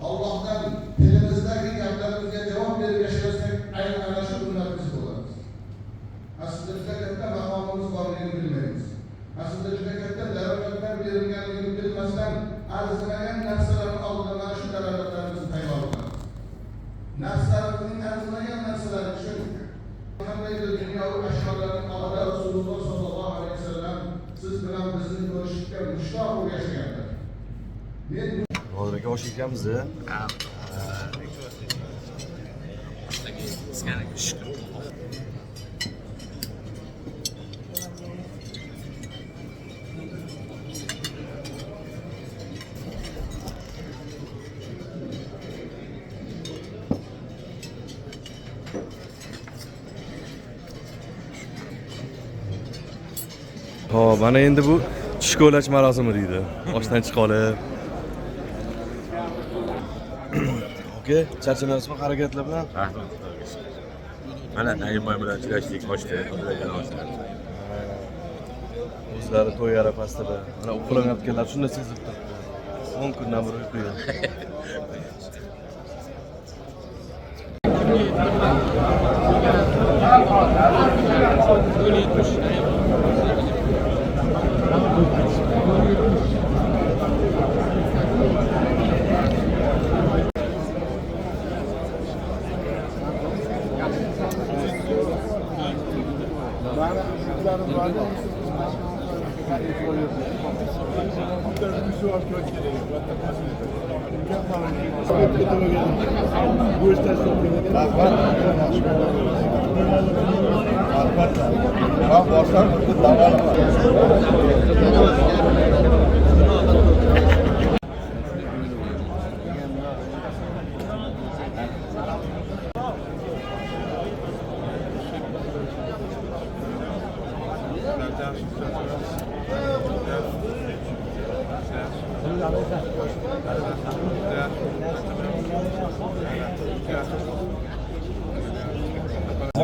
Allohdan tilimizdagi gaplarimizga javob berib yashasak, aynan ana shu ummatimiz bo'lamiz. Aslida juda katta maqomimiz borligini bilmaymiz. Aslida juda katta daromadlar berilganligini bilmasdan arzimagan narsalarni oldida mana shu daromadlarimizni paydo qilamiz. Nafslarimizning arzimagan narsalari uchun qandaydir dunyoviy ashyolarning oldida Rasululloh sollallohu alayhi vasallam siz bilan bizni ko'rishga mushtoq bo'lib yashaganlar. Men Hozir aka osh ekanmiz. Hop, mana endi bu tushki o'lash marosimi deydi. Oshdan chiqa olib. Aka, charchamayapsizmi harakatlar bilan? Rahmat, Xudoga shukr. Mana Naimboy bilan uchrashdik, ochdi, Xudoga ochdi. O'zlari to'y arafasida. Mana uxlamayotganlar shunda sezib turibdi. 10 kundan beri uyqu yo'q.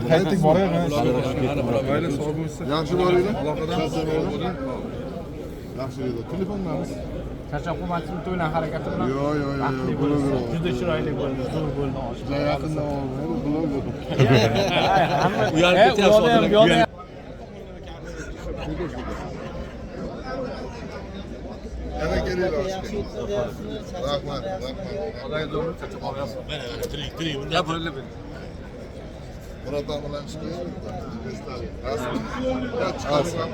Qaytdik boraylik. Mayli, sog' bo'lsin. Yaxshi boringlar. Yaxshi edi. Telefondamiz. Charchab qolmaysizmi to'ylar harakati bilan? Yo'q, yo'q, yo'q, Baxtli yo'q, bo'lasiz. bloger. Juda chiroyli bo'ldi, zo'r bo'ldi osh. Juda yaqindan oldim, bloger. Uyalib ketyapsiz. Bu yoqda ham. Yana kelinglar oshga. Rahmat, rahmat. Murod aka bilan chiqaylik. Rasm. Ya chiqarsam.